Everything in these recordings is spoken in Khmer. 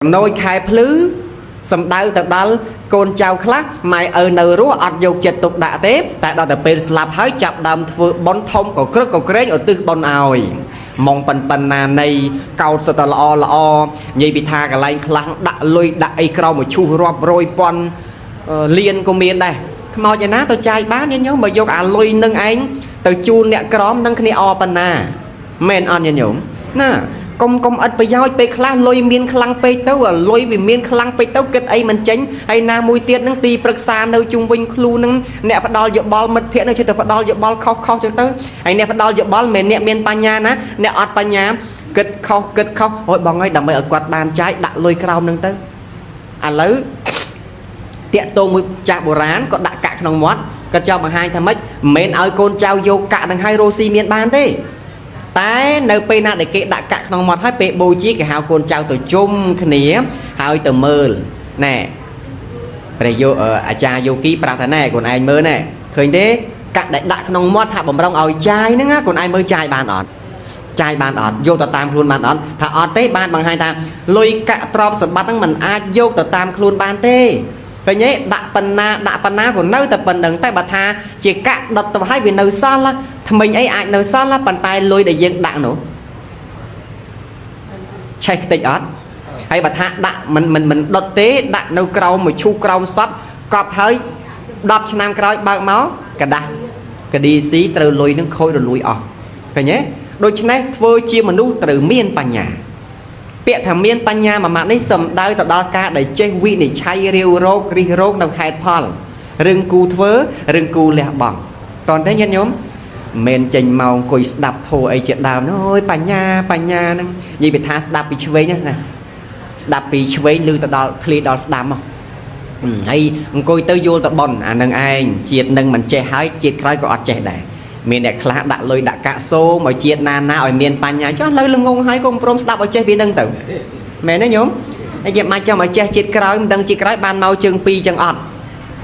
ចំណូចខែភ្លឺសំដៅទៅដល់កូនចៅខ្លះម៉ែឪនៅរស់អត់យកចិត្តទុកដាក់ទេតែដល់តែពេលស្លាប់ហើយចាប់ដើមធ្វើបុណ្យធំក៏ក្រឹកក៏ក្រែងឧទ្ទិសបុណ្យឲ្យម៉ងប៉ិនប៉ិនណានៃកោតសុទ្ធតែល្អល្អនិយាយពីថាកន្លែងខ្លះដាក់លុយដាក់អីក្រោមមួយឈូសរាប់រយពាន់លានក៏មានដែរខ្មោចឯណាទៅចាយបានញាតិញោមបើយកអាលុយនឹងឯងទៅជូនអ្នកក្រមនឹងគ្នាអប៉ុណ្ណាមែនអត់ញាតិញោមណាកុំកុំឥតប្រយោជន៍ពេលខ្លះលុយមានខ្លាំងពេកទៅអាលុយវាមានខ្លាំងពេកទៅគិតអីមិនចេញហើយណាមួយទៀតនឹងទីប្រឹក្សានៅជុំវិញខ្លួននឹងអ្នកផ្ដល់យោបល់មិត្តភក្តិនឹងចេះតែផ្ដល់យោបល់ខុសខុសចឹងទៅហើយអ្នកផ្ដល់យោបល់មិនមែនអ្នកមានបញ្ញាណាអ្នកអត់បញ្ញាគិតខុសគិតខុសអូយបងអើយដើម្បីឲ្យគាត់បានចាយដាក់លុយក្រោមនឹងទៅឥឡូវតាក់ទងមួយចាស់បុរាណក៏ដាក់កាក់ក្នុងមាត់គាត់ចង់បង្ហាញថាម៉េចមិនមែនឲ្យកូនចៅយកកាក់នឹងឲ្យរស់ស៊ីមានបានទេតែនៅពេលណាដែលគេដាក់កាក់ក្នុងមាត់ហើយពេលបូជាគេហៅកូនចៅទៅជុំគ្នាហើយទៅមើលណែព្រះយោអាចារ្យយោគីប្រាប់ថាណែកូនឯងមើលណែឃើញទេកាក់ដែលដាក់ក្នុងមាត់ថាបំរុងឲ្យចាយហ្នឹងណាកូនឯងមើលចាយបានអត់ចាយបានអត់យកទៅតាមខ្លួនបានអត់ថាអត់ទេបានបង្ហាញថាលុយកាក់ទ្រព្យសម្បត្តិហ្នឹងมันអាចយកទៅតាមខ្លួនបានទេឃើញទេដាក់ប៉ុណ្ណាដាក់ប៉ុណ្ណាក៏នៅតែប៉ុណ្្នឹងតែបើថាជាកាក់ដុតទៅហើយវានៅសល់ថ្មិញអីអាចនៅសល់ប៉ុន្តែលុយដែលយើងដាក់នោះឆេះខ្ទេចអត់ហើយបើថាដាក់មិនមិនមិនដុតទេដាក់នៅក្រោមមួយឈូសក្រោមសពកប់ហើយ10ឆ្នាំក្រោយបើកមកกระដាស់កឌីស៊ីត្រូវលុយនឹងខូចរលួយអស់ឃើញទេដូច្នេះធ្វើជាមនុស្សត្រូវមានបញ្ញាពាក្យថាមានបញ្ញាមួយម៉ាត់នេះសំដៅទៅដល់ការដែលចេះវិនិច្ឆ័យរាវរោគរិះរោគនៅហេតុផលរឿងគូធ្វើរឿងគូលះបង់តន់ទេញាតិញោមមិនចេញមកអង្គុយស្ដាប់ធម៌អីជាដើមអូយបញ្ញាបញ្ញាហ្នឹងនិយាយពីថាស្ដាប់ពីឆ្វេងណាស្ដាប់ពីឆ្វេងឬទៅដល់ធ្លាយដល់ស្ដាំមកហើយអង្គុយទៅយល់ទៅប៉ុនអានឹងឯងជាតិនឹងមិនចេះហើយជាតិក្រោយក៏អត់ចេះដែរមានអ្នកខ្លះដាក់លុយដាក់កាក់សូមឲ្យជាតិណាណាឲ្យមានបញ្ញាចុះលើល្ងងហើយកុំព្រមស្ដាប់ឲ្យចេះពីនឹងទៅមែនទេញោមហើយជាមិនចាំឲ្យចេះជាតិក្រោយមិនដឹងជាតិក្រោយបានមកជើងពីរចឹងអត់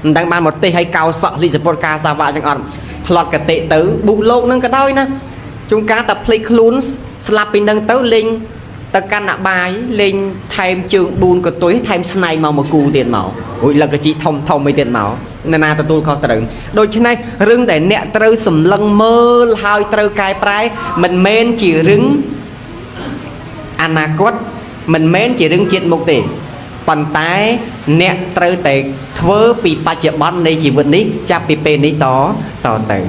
មិនដឹងបានមកទេសឲ្យកោសក់លិសពុតកាសាវៈចឹងអត់ផ្លត់កតិទៅបុះលោកនឹងក៏ដោយណាជួនកាលតែភ្លេចខ្លួនស្លាប់ពីនឹងទៅលេងទៅកាន់អបាយលេងថែមជើង4កតុយថែមស្នែងមកមកគូទៀតមករួចលឹកកជីធំធំអីទៀតមកនរណាទទួលខុសត្រូវដូច្នេះរឿងដែលអ្នកត្រូវសម្លឹងមើលហើយត្រូវកែប្រែមិនមែនជារឿងអនាគតមិនមែនជារឿងជាតិមុខទេប៉ុន្តែអ្នកត្រូវតែធ្វើពីបច្ចុប្បន្ននៃជីវិតនេះចាប់ពីពេលនេះតតទៅ